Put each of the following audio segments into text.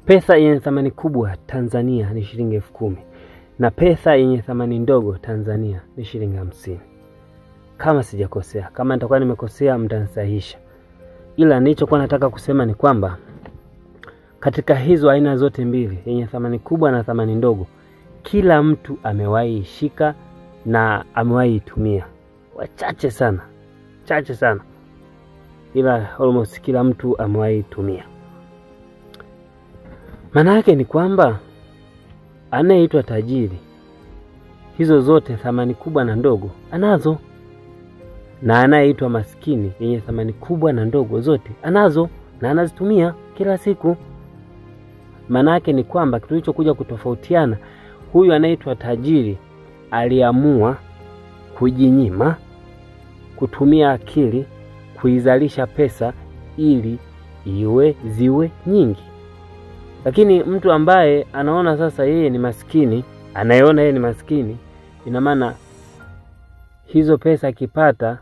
Pesa yenye thamani kubwa Tanzania ni shilingi 10,000 na pesa yenye thamani ndogo Tanzania ni shilingi 50. Kama sijakosea, kama nitakuwa nimekosea mtanisahihisha. Ila nilichokuwa nataka kusema ni kwamba katika hizo aina zote mbili, yenye thamani kubwa na thamani ndogo, kila mtu amewahi ishika na amewahi itumia. Wachache sana, chache sana, ila almost kila mtu amewahi itumia. Maana yake ni kwamba anayeitwa tajiri hizo zote thamani kubwa na ndogo anazo, na anayeitwa maskini yenye thamani kubwa na ndogo zote anazo na anazitumia kila siku. Maana yake ni kwamba kilichokuja kutofautiana, huyu anaitwa tajiri aliamua kujinyima, kutumia akili kuizalisha pesa ili iwe ziwe nyingi. Lakini mtu ambaye anaona sasa yeye ni maskini, anayeona yeye ni maskini, ina maana hizo pesa akipata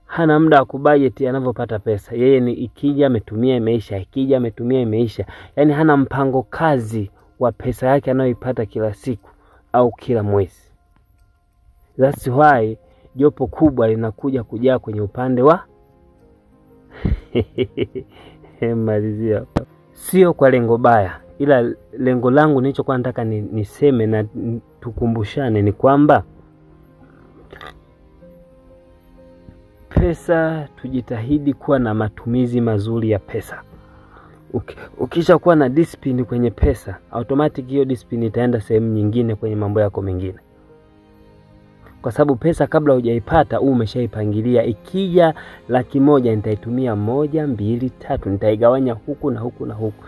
hana muda wa kubudget anavyopata pesa. Yeye ni ikija ametumia imeisha, ikija ametumia imeisha. Yaani hana mpango kazi wa pesa yake anayoipata kila siku au kila mwezi. That's why jopo kubwa linakuja kujaa kwenye upande wa malizia. Sio kwa lengo baya, ila lengo langu nilichokuwa nataka niseme na tukumbushane ni kwamba pesa, tujitahidi kuwa na matumizi mazuri ya pesa. Ukisha kuwa na discipline kwenye pesa, automatic hiyo discipline itaenda sehemu nyingine kwenye mambo yako mengine. Kwa sababu pesa kabla hujaipata umeshaipangilia, ikija 100,000 nitaitumia 1, 2, 3, nitaigawanya huku na huku na huku.